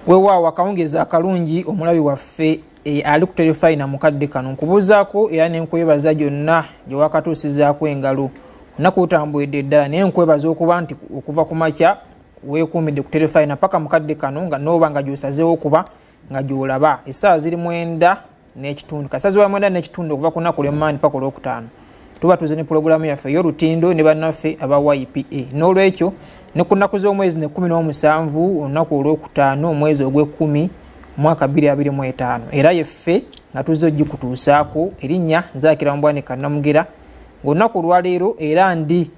Weewaawo, akawungeezi akalungi omulabi waffe ali ku Terefayina mukadde kano. Nkubuuzaako era ne nkwebaza gyonna gye wakatuusizaako engalo. Olunaku lutambulidde ddala, naye nkwebaza okuba nti okuva ku makya weekuumidde ku Terefayina paka mukadde kano, nga n'oba nga gy'osazeewo okuba nga gy'olaba. Essaawa ziri 9:15, kasazi wa 9:15 okuva ku lunaku lw'Emmande paka Olwokutaano. Tuba tuze ne pulogulaamu yaffe ey'olutindo ne bannaffe aba YPA. N'olwekyo ne ku nnaku z'omwezi ne 17, olunaku Olwokutaano, omwezi ogw'ekkumi, mwaka 2025, era yeffe nga tuzze ogikutuusaako. Erinnya Nzaakira Mubwanika Kannamugera. Ng'olunaku olwaleero era ndi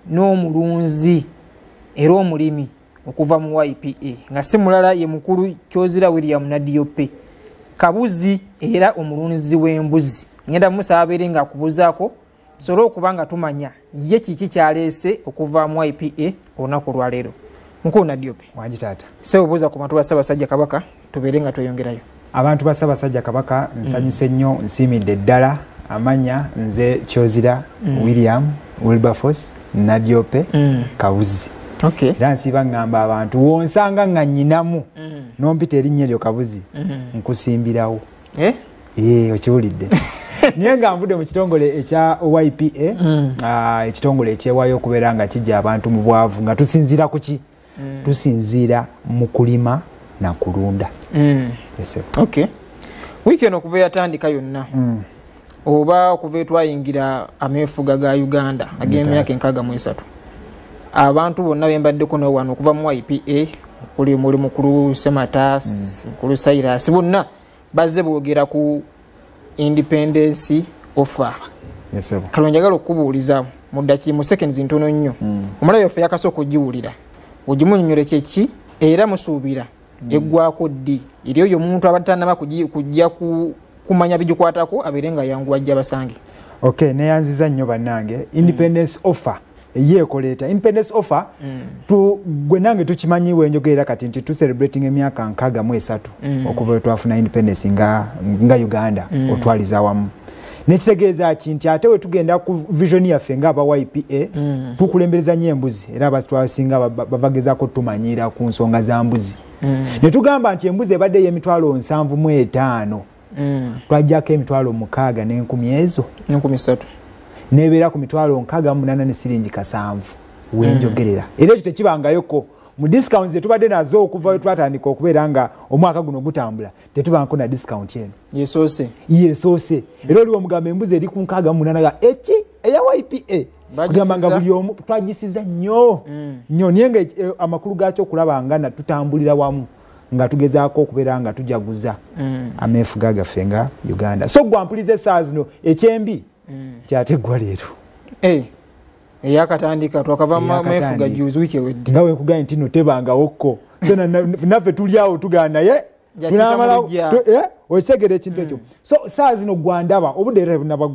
n'omulunzi era omulimi okuva mu YPA, nga si mulala ye mukulu Kyozira William Nadiope Kabuzi, era omulunzi w'embuzi. Ngenda musaba abeere ng'akubuuzaako tusobole okuba nga tumanya ye kiki kyaleese okuva mu YPA olunaku olwaleero. Mukulu Nadiope. Wangi taata. Ssebo, buuza ku bantu ba Ssaabasajja Kabaka tubeere nga tweyongerayo. Abantu ba Ssaabasajja Kabaka, nsanyuse nnyo, nsiimidde ddala. Amanya nze Kyozira William Wilberforce Nadiope Kabuzi. Era nsiiba ŋŋamba abantu, wonsanga nga nnyinamu n'ompita erinnya eryo Kabuzi, nkusimbirawo. Eh? Ee, okiwulidde. Naye nga nvudde mu kitongole ekya YPA, ekitongole ekyewaayo okubeera nga kijja abantu mu bwavu, nga tusinziira ku ki? Tusinziira mu kulima na kulunda. Yes, sir. Okay. Wiiki eno okuva eyatandika yonna, oba okuva etwayingira ameefuga ga Uganda ag'emyaka 63, abantu bonna be mbaddeko nabo wano okuva mu YPA, okuli muli mukulu Semata, mukulu Cyrus, bonna bazze boogera ku independence offer. Yes, sir. Kale njagala okukubuuliza mu ddakiika, mu seconds ntono nnyo. Omulabi waffe yakasooka ogiwulira, ogimunnyonnyole kyeki, era musuubira eggwako ddi, eri oyo omuntu abadde tannaba kujja kumanya bigikwatako abeere nga yanguwa ajja basange. Okay, neyanziza nnyo bannange. Independence offer ye ekoleeta independence offer. Gwe nange tukimanyi wenjogerera kati nti tu celebrating emyaka 63 okuva lwe twafuna independence nga Uganda otwaliza awamu. Nekitegeeza ki nti ate we tugenda ku vision yaffe nga aba YPA, tukulembereza nnyo embuzi, era abasinga babagezaako tumanyiira ku nsonga za mbuzi. Ne tugamba nti embuzi ebadde ey'emitwalo 75, twaggyako emitwalo mukaaga n'enkumi ezo n'enkumi ssatu, n'ebeera ku mitwalo 68 ne siringi 7 wenjogerera. Era ekyo tekibangayoko mu discounts zetubadde nazo okuva we twatandika okubeera nga omwaka guno gutambula, tetubanko na discount eno. Yesoose. Yesoose. Era oliwo omugamba embuzi eri ku 68 ga eki eya YPA. Kugamba nga buli omu twagisiza nnyo nnyo, naye nga amakulu gaakyo okulaba nga na tutambulira wamu nga tugezaako okubeera nga tujaguza ameefuga gaffe nga Uganda. So gwe ampuliza essaawa zino, ekyembi kyateggwa leero. Eyakatandika twakava mu meefuga juzi, wiiki ewedde. Nga wenkugambye nti no tebangawokko. So naffe tuli awo tugaana naye okitegera ekintu ekyo. So essaawa zino gwandaba obudde era tebunnaba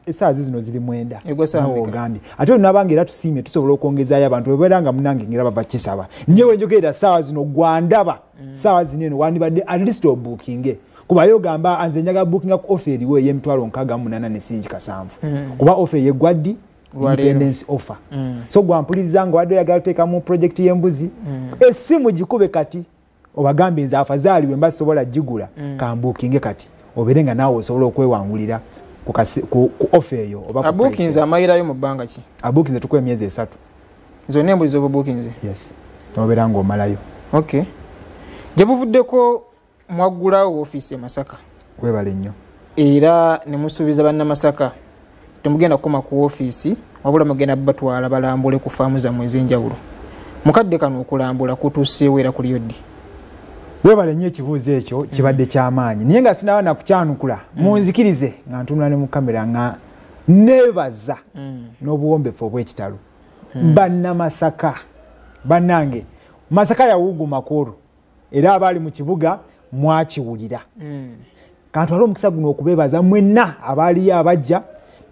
essaawa zino ziri 9. Ogambye ate olunabanga era tusiimye tusobola okwongezaayo abantu bwebeera nga munnange ngera bava kisaba. Nnyo wenjogerera essaawa zino gwandaba, essaawa zino eno wandibadde at least obookinge. Kuba yo ogamba nze njagala bookinga ku offer eriwo ey'emitwalo 68 ne siringi 7. Kuba offer yeggwa ddi? Independence offer. So gwampuliriza nga wadde oyagala oteekamu project y'embuzi, essimu gikube kati obagambe nze afazaali bwe mba sobola gigula, kambuukinge kati obeere nga naawe osobola okwewangulira ku offer eyo oba ku Abuukinze amayirayo mu bbanga ki? Abuukinze tukuwa emyezi 3. Zonna embuzi z'oba obuukinze? Yes, obeera ng'omalayo. Okay. Gye buvuddeko mwaggulawo woofiisi e Masaka. Weebale nnyo. Era ne musuubiza bannamasaka temugenda kukoma ku woofiisi, wabula mugenda batwala balambule ku faamu zammwe ez'enjawulo. Mukadde kano okulambula kutuuseewo era kuliyo ddi? Weebale nnyo ekibuuzo ekyo, kibadde ky'amaanyi. Naye nga sinaba na kukyanukula, munzikirize nga ntunula ne mu kamera nga neebaza n'obuwombeefu obw'ekitalo. Bannamasaka, bannange, Masaka yawuuguma ku olwo, era abaali mu kibuga mwakiwulira. Kantwale omukisa guno okubeebaza mwenna abaaliyo abajja,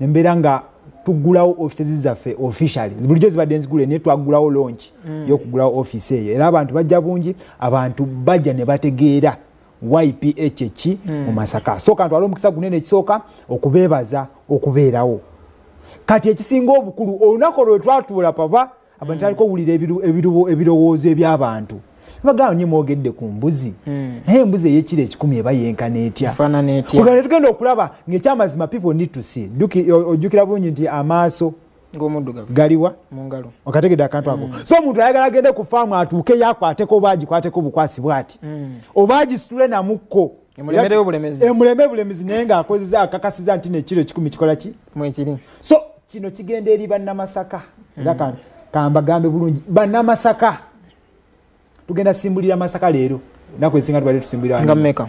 ne mbeera nga tuggulawo offices zaffe officially. Bulijjo zibadde nzigule, naye twaggulawo launch y'okuggulawo office eyo. Era abantu bajja bungi, abantu bajja ne bategeera YPA kyeki mu Masaka. So kantwale omukisa gunene ekisooka okubeebaza okubeerawo. Kati ekisinga obukulu, olunaku lwe twatuula papa, abantu aliko owulira ebirowoozo eby'abantu. Bagamba nye mwogedde ku mbuzi. Naye embuzi ey'ekiro 1,000 eba yenkana etya? Kugenda tugenda okulaba ng'ekyamazima people need to see. Ojjukira bulungi nti amaaso galiwa mu ngalo. Okategedde akantu ako. So omuntu ayagala agende ku faamu atuuke yakwateko oba agikwateko obukwasi bw'ati. Oba agisitule namukko. Emulemerewo bulemezi. Emuleme bulemezi naye ng'akozesa akakasiza nti n'ekiro 1,000 kikola ki? Mwekiri. So kino kigenda eri bannamasaka. Era kambagambe bulungi bannamasaka. Tugenda simbulira Masaka leero. Nnaku ezisinga tubadde tusimbulira nga mmeka?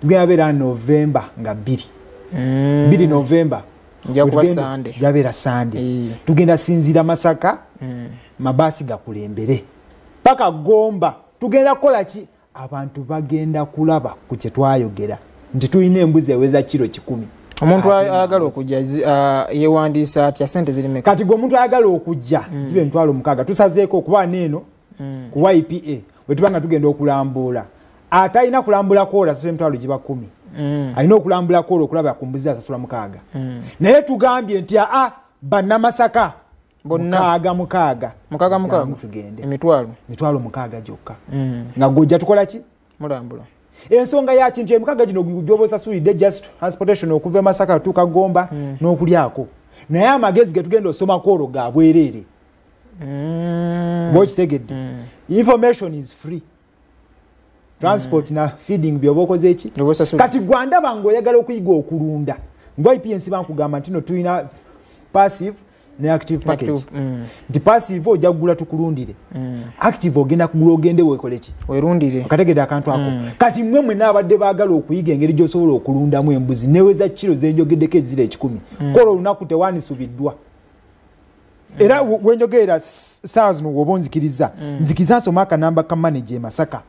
Tugenda beera November nga 2. 2 November. Nja Sunday. Jabeera Sunday. Tugenda sinzira Masaka. Mabasi gakulembere. Paka Gomba. Tugenda kukola ki? Abantu bagenda kulaba ku kye twayogera nti tulina embuzi eweza kiro 1,000. Omuntu ayagala okujja yeewandiisa atya? Ssente ziri mmeka? Kati gwe omuntu ayagala okujja kibe 60,000 tusazeeko okuba neeno ku YPA bwe tuba nga tugenda okulambuula. Atalina kulambula kwola asasula emitwalo giba 10. Alina okulambula kwola okulaba ku mbuzi asasula 6. Naye tugambye nti aa bannamasaka bonna 6 6 tugende emitwalo 6 gyokka. Nga gojja tukola ki? Mulambula. Ensonga ya kintu emikaaga gino gy'oba osasulidde just transportation okuva e Masaka tuuka Gomba n'okulyako. Naye amagezi ge tugenda osomako olwo ga bwereere. Bw'okitegedde. Information is free. Transport na feeding by'oba okoze ki? Kati gwandaba ng'oyagala okuyiga okulunda. Nga IPNC bankugamba nti no tulina passive ne active package. Nti passive ojja kugula tukulundire. Active ogenda kugula ogende weekole ki? Werundire. Okategedde akantu ako. Kati mmwe mwenna abadde baagala okuyiga engeri gy'osobola okulundamu embuzi neweza kiro zenjogeddeko ezira 1,000. Kola olunaku tewanisubiddwa. Era wenjogerera ssaawa zino bw'oba onzikiriza, nzikiriza nsoma akanamba ka manager e Masaka.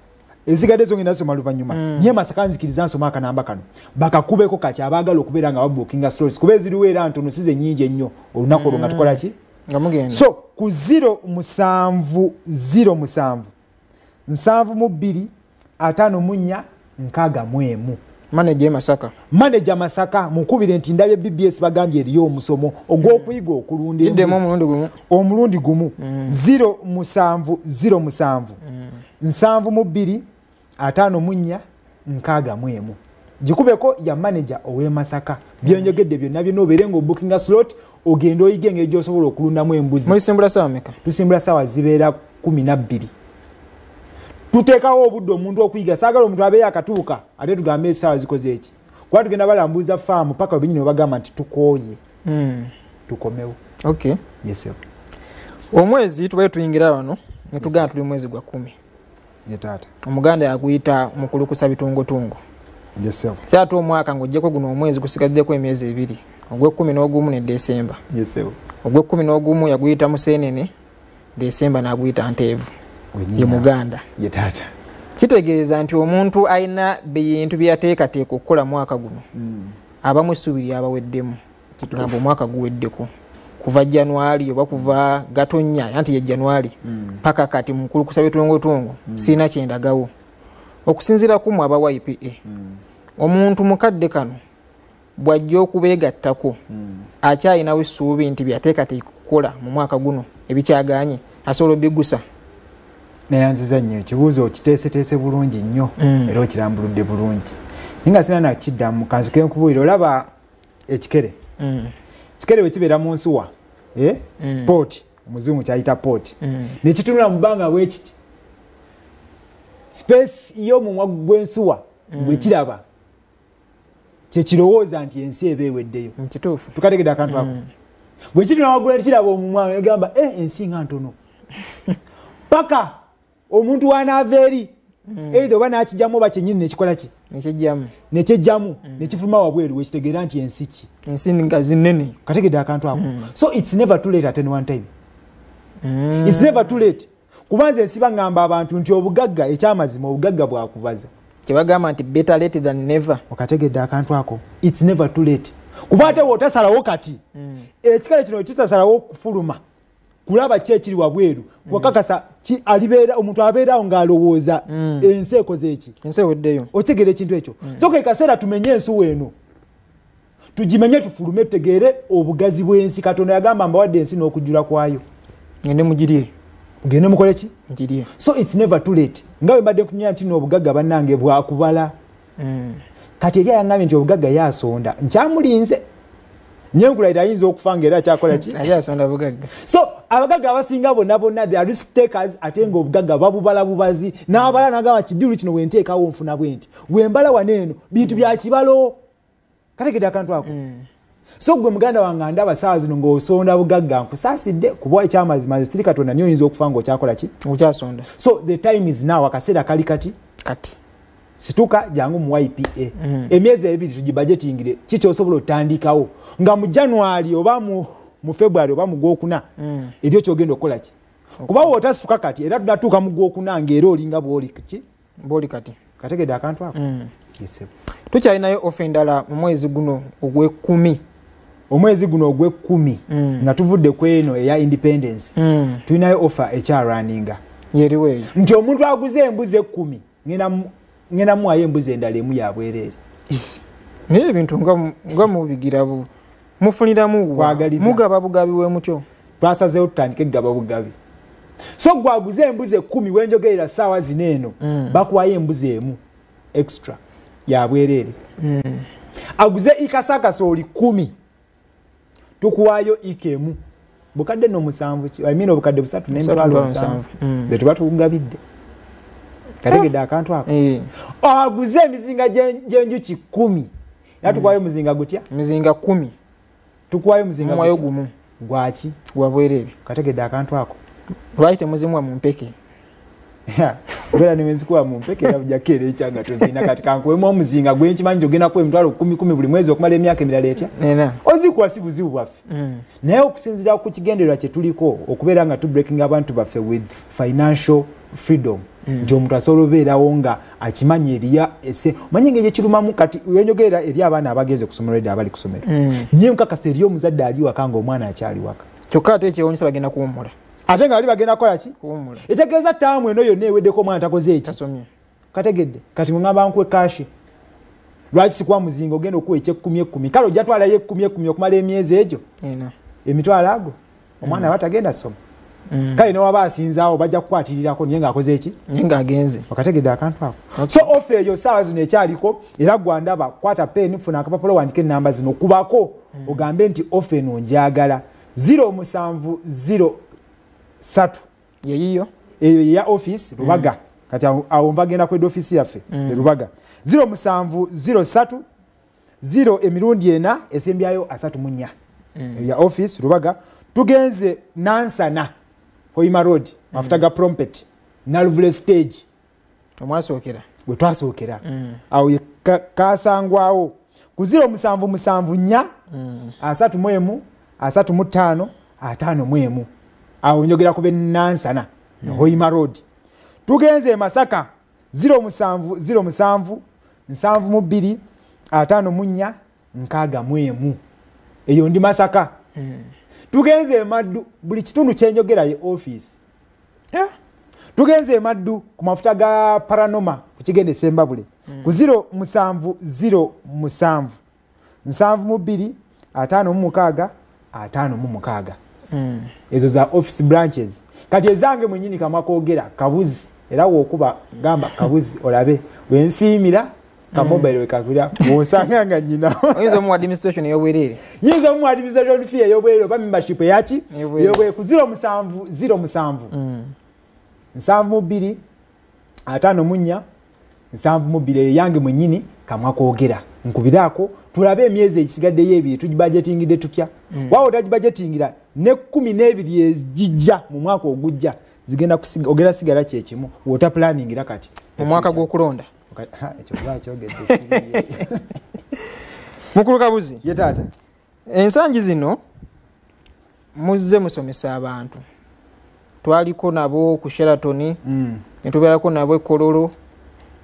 Ezigadde zo ngenda nsoma luvannyuma. Nye Masaka nzikiriza nsoma akanamba kano. Bakakubeko kati abaagala okubeera nga babookinga slots. Kuba eziriwo era ntono si ze nnyingi ennyo olunaku olwo nga tukola ki? Nga mugenda. So ku 0 7 0 7 72 54 61. Manager Masaka. Manager Masaka mukubire nti ndabye BBS bagambye eriyo omusomo ogw'okuyiga okulunda embuzi. Omulundi gumu. 0 7 0 7 72 54 61. Gikubeko ya manager ow'e Masaka. Byonjogedde byonna byonna obeere ng'obookinga slot ogende oyige engeri gy'osobola okulundamu embuzi. Mulisimbula ssaawa mmeka? Tusimbula ssaawa zibeera 12. Tuteekawo obudde omuntu okuyiga. Saagala omuntu abeeyo akatuuka ate tugambe essaawa zikoze eki. Kuba tugenda balambuza faamu paka bennyini we bagamba nti tukooye. Tukomewo. Okay. Yes. Omwezi tubaye tuyingira wano ne tugamba tuli mwezi gwa 10. Ye taata. Omuganda yaguyita mukulukusa bitungotungo. Yes. Kyatu omwaka ng'oggyeko guno omwezi gusigaddeko emyezi 2. Ogw'e11 ne Desemba. Yes. Ogw'e11 yaguyita Musenene, Desemba n'aguyita Nteevu. Ye Muganda. Ye taata. Kitegeeza nti omuntu alina bintu byateekateeka okukola mwaka guno. Abamu essuubi lyabaweddemu. Gamba omwaka guweddeko. Kuva Januari oba kuva Gatonnya anti ye Januari paka kati mukulukusa bitungotungo sirina kyendagawo. Okusinziira ku mmwe aba YPA. Omuntu mukadde kano bw'ajja okubeegattako akyalinawo essuubi nti byateekateeka okukola mu mwaka guno ebikyagaanye asobola obigusa. Neyanziza nnyo ekibuuzo okiteeseteese bulungi nnyo era okirambuludde bulungi. Naye nga sirina nakiddamu kansuke nkubuulire olaba ekikere. Ekikere bwe kibeera mu nsuwa pooti omuzungu kyayita pooti ne kitunula mu bbanga bwe kiti. Space y'omumwa gw'ensuwa bwe kiraba kye kirowooza nti ensi eba eweddeyo. Kituufu. Tukategedde akantu ako. Bwe kitunula waggulu ne kiraba omumwa negamba ensi nga ntono. Paka omuntu w'anaava eri either oba n'akijjamu oba kyennyini nekikola ki? Nekyejjamu. Nekyejjamu nekifuluma wabweru wekitegeera nti ensi ki? Ensi nga zinene. Kategedde akantu ako. So it's never too late at any one time. It's never too late. Kuba nze nsiba ngamba abantu nti obugagga ekyamazima obugagga bwakubaza. Kyebagamba nti better late than never. Okategedde akantu ako. It's never too late. Kuba ate bw'otasalawo kati ekikale kino kitasalawo kufuluma kulaba ki ekiri wabweru wakakasa alibeera omuntu abeerawo ng'alowooza ensi ekoze eki, ensi eweddeyo. Otegeera ekintu ekyo. So ke kaseera tumenye ensuwa eno tugimenye tufulume tutegeere obugazi bw'ensi. Katonda yagamba mbawadde ensi n'okujjula kwayo, ngende mugirye, mugende mukole ki? Mugirye. So it's never too late. Nga bwe mbadde nkunyumya nti n'obugagga bannange bwakubala. Kati eri ayangambye nti obugagga yasonda, nkyamulinze. Naye nkulayira ayinza okufa ng'era akyakola ki? Akyasonda bugagga. So abagagga abasinga bonna bonna they are risk takers, ate ng'obugagga babubala bubazi. N'abala n'agamba kidiru kino bwe nteekawo nfuna bwe nti, bwe mbala wano eno bintu bya kibalo. Kategedde akantu ako. So gwe muganda wange ndaba ssaawa zino ng'osonda bugagga, nkusaasidde kuba ekyamazima nze siri Katonda, naye oyinza okufa ng'okyakola ki? Okyasonda. So the time is now, akaseera kali kati. Kati. Situka jangu mu YPA. Emyezi ebiri tugibajetingire, ki ky'osobola otandikawo nga mu January oba mu February oba mu gwokuna, eryo ky'ogenda okukola ki? Kuba w'otasituka kati era tunatuuka mu gwokuna ng'era olinga bw'oli ki? Bw'oli kati. Kategedde akantu ako? Yes. Tukyalinayo ofa endala mu mwezi guno ogw'ekkumi. Omwezi guno ogw'ekkumi nga tuvudde ku eno eya independence, tulinayo ofa ekyarwaninga. Yeriwo eyo. Nti omuntu aguze embuzi 10, ngenda muwayo embuzi endala emu ya bwereere. Naye ebintu nga mubigira mufuniramu mugaba bugabi we mutyo. Twasazeewo tutandike kugaba bugabi. So gwe aguze embuzi 10 wenjogerera ssaawa zino eno, bakuwayo embuzi emu extra ya bwereere. Aguze ikasakasooli 10, tukuwaayo ika emu. Bukadde nno 7 ki? I mean obukadde 3 n'emitwalo 7. Ze tuba tukugabidde. Kategedde akantu ako. Aguze emizinga gy'enjuki 10, era tukuwaayo omuzinga gutya? Emizinga 10. Tukuwaayo omuzinga Muwayo gumu. Gwaki? Gwa bwereere. Kategedde akantu ako. Lwaki temuzimuwa mu mpeke? Obeera ne wenzikuwa mu mpeke era bujja kukeera enkya nga tozirina. Kati kankuwemu omuzinga gwe nkimanyi nti ogenda kuwa emitwalo 10 buli mwezi okumala emyaka emirala etya? Ozikuwa si buzibu bwaffe. Naye okusinziira ku kigendererwa kye tuliko okubeera nga tubreakinga abantu baffe with financial freedom, nti omuntu asobola obeerawo nga akimanyi eriya ese omanyi engeri ekirumamu. Kati wenjogerera eri abaana abagenze ku ssomero edda abali ku ssomero, naye nkakasa eri omuzadde ali waka ng'omwana akyali waka. Kyokka ate ekyewuunyisa bagenda kuwummula. Ate nga bali bagenda kukola ki? Kuwummula. Ekitegeeza ttaamu eno yonna eweddeko omwana takoze eki? Tasomye. Kategedde. Kati ŋŋamba nkuwe kaashi. Lwaki sikuwa muzinga ogenda okuwa eky'ekkumi ekkumi? Kale ojja twalayo ekkumi ekkumi okumala emyezi egyo. Emitwalo ago. Omwana aba tagenda ssoma. Kale newaba asinzaawo bajja kukwatirirako naye ng'akoze eki? Naye ng'agenze. Okategedde akantu ako. So ofa eyo ssaawa zino ekyaliko era gwandaba kwata peeni funa akapapula wandike ennamba zino kubako ogambe nti ofa eno njagala 0703 yeyiyo eyo ya office Rubaga. Kati awo nva genda ku office yaffe e Rubaga. 0703 0 emirundi 4 esembyayo 34 ya office Rubaga. Tugenze Nansana Hoima Road, mafuta ga Prompet, Naluvule stage omwasookera gwe twasookera. Awo kasangwawo ku 0774 31 35 51. Awo njogera ku Nansana Hoima Road. Tugenze e Masaka 0707 72 54 61. Eyo ndi Masaka. Tugenze e Maddu, buli kitundu kyenjogera ye office. Tugenze e Maddu ku mafuta ga Paranoma ku kigende Sembabule ku 0707 72 56 56. Ezo za office branches. Kati ezange mwenyini kamwa kwogera Kabuzi, era wokuba gamba Kabuzi olabe wensiimira ka mobile wekakula wosanga nga nyina. Oyinza omuwa administration ey'obwereere. Nyinza omuwa administration fee ey'obwereere oba membership eyaki? Ey'obwereere ku 0707 72 54 72 eyange mwenyini kamwa kwogera. Nkubirako tulabe emyezi egisigaddeyo ebiri tugibajetingidde tutya. Waawo otagibajetingira ne 12 ezijja mu mwaka ogujja zigenda ogera sigala kyekimu wota planningira kati mu mwaka gw'okulonda. Ekyo kuba kyogedde. Mukulu Kabuzi. Ye taata. Ensangi zino muzze musomesa abantu. Twaliko nabo ku Sheraton, ne tubeerako nabo e Kololo,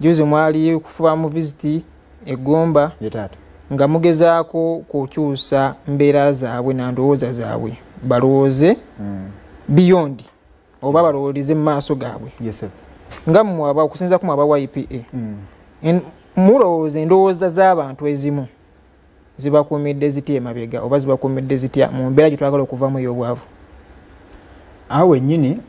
juzi mwali kufuba mu visit e Gomba. Ye taata. Nga mugezaako kukyusa mbeera zaabwe na ndowooza zaabwe balowooze beyond oba balowooleze mu maaso gaabwe. Yes sir. Nga mmwe okusinziira ku mmwe aba YPA, mulowooza endowooza z'abantu ezimu zibakuumidde zitya emabega oba zibakuumidde zitya mu mbeera gye twagala okuvamu ey'obwavu? Awo wennyini,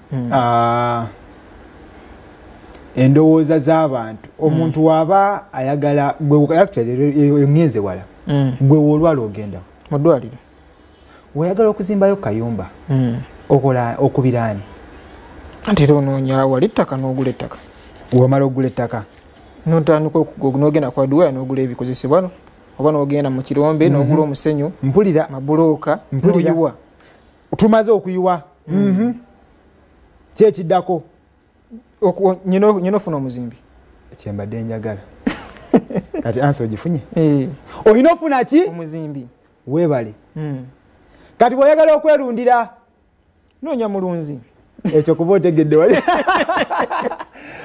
Endowooza z'abantu, omuntu waba ayagala gwe ngenze wala, gwe wolwala ogenda mu ddwaliro, weyagala okuzimbayo kayumba, okola okubiraani. Anti era onoonya wali ettaka n'ogula ettaka. Wamala ogula ettaka n'otandika n'ogenda kwa duwaya n'ogula ebikozesebwa, oba n'ogenda mu kirombe n'ogula omusenyu, mpulira mabulooka n'oyiwa. Tumaze okuyiwa, ki ekiddako? Nyina ofuna omuzimbi. Kyembadde njagala. Kati ansi ogifunye? Olina ofuna ki? Omuzimbi. Weebale. Kati bw'oyagala okwerundira noonya mulunzi. Ekyo kuba otegedde wali.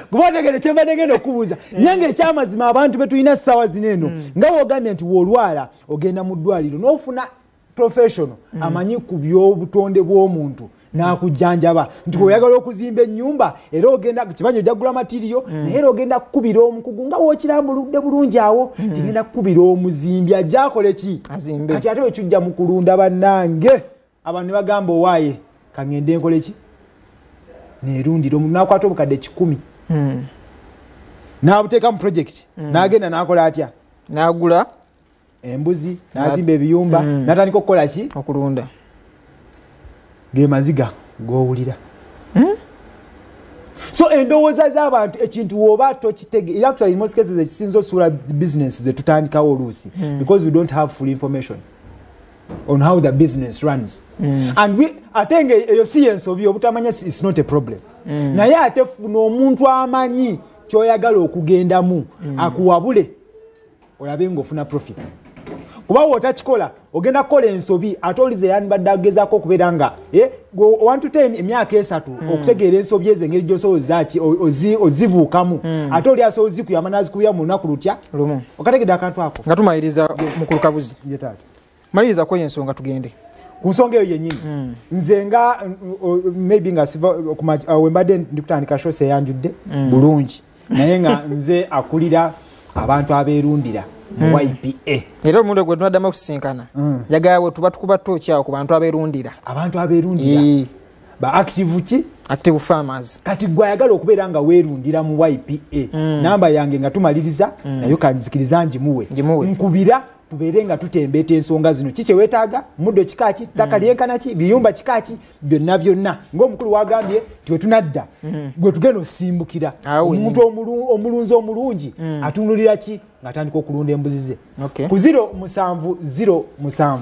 Kuba otegedde kyembadde ngenda okubuuza. Naye ng'ekyamazima abantu be tulina ssaawa zino eno, nga bw'ogambye nti w'olwala ogenda mu ddwaliro n'ofuna professional amanyi ku by'obutonde bw'omuntu n'akujjanjaba, nti bw'oyagala okuzimba ennyumba era ogenda kibanja ojja kugula matiriyo, naye era ogenda kukubira omukugu nga w'okirambuludde bulungi awo, nti ngenda kukubira omuzimbi ajja akole ki? Azimbe. Kati ate wekijja mu kulunda bannange, abantu ne bagamba owaaye kangende nkole ki? Neerundira. Omuntu n'akwata obukadde 100 n'abuteeka mu project, n'agenda n'akola atya? N'agula embuzi, n'azimba ebiyumba, n'atandika okukola ki? Okulunda. Ge maziga g'owulira. So endowooza z'abantu ekintu woba tokitege, actually in most cases ekisinza osuula business ze tutandikawo oluusi, because we don't have full information on how the business runs. And we ate nga eyo si ensobi, obutamanya is not a problem. Naye ate funa omuntu amanyi ky'oyagala okugendamu, akuwabule olabe ng'ofuna profits. Kuba w'otakikola ogenda kukola ensobi, ate olize yandibadde agezaako okubeera nga 1 to 10 emyaka 3 okutegeera ensobi ezo engeri gy'osobola ozibuukamu, ate oli asobola ozikuyamba n'azikubira mu lunaku lutya lumu. Okategedde akantu ako? Nga tumaliriza mukulu Kabuzi. Ye taata. Maliriza kweyo ensonga tugende ku nsonga eyo yennyini. Nze nga maybe nga siva wembadde ndikutandika show seyanjudde bulungi, naye nga nze akulira abantu abeerundira mu YPA. Era omuwendo gwe tunaddamu okusisinkana, njagala bwe tuba tukuba ttooki awo ku bantu abeerundira. Abantu abeerundira ba active ki? Active farmers. Kati gwe ayagala okubeera nga weerundira mu YPA, namba yange nga tumaliriza nayo kanzikiriza ngimuwe. Nkubira tubeere nga tutembeeta ensonga zino. Ki kye weetaaga? Muddo kika ki? Ttaka lyenkana ki? Biyumba kika ki? Byonna byonna. Ng'omukulu wagambye nti we tunadda, gwe tugenda osimbukira. Omuntu omulunzi omulungi atunulira ki ng'atandika okulunda embuzi ze. Ku 0 7 0 7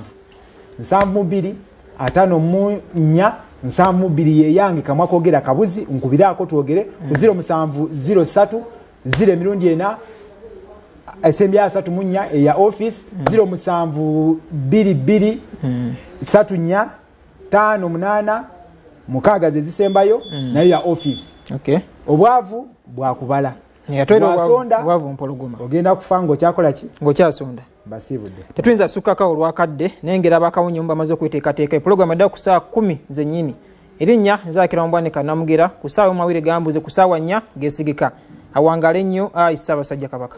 72 54 72 ye yange kamwa kogera Kabuzi, nkubiraako twogere. Ku 0 7 0 3 0 emirundi 4 esembya 34 eya office, 0 7 2 2 3 4 5 8 6 ze zisembayo, nayo ya office. Obwavu bwakubala. Obwavu mpologoma. Ogenda kufa ng'okyakola ki? Ng'okyasonda. Mbasiibudde. Tetuyinza sukkako olwakadde, naye ngeri abakawunyi bamaze okweteekateeka. Epulogulaamu edda ku ssaawa 10 zennyini. Erinnya Nzaakira Mubwanika Namugera, ku ssaawa mawire gambuze, ku ssaawa 4 geesigika. Awangaale nnyo ayi Ssaabasajja Kabaka.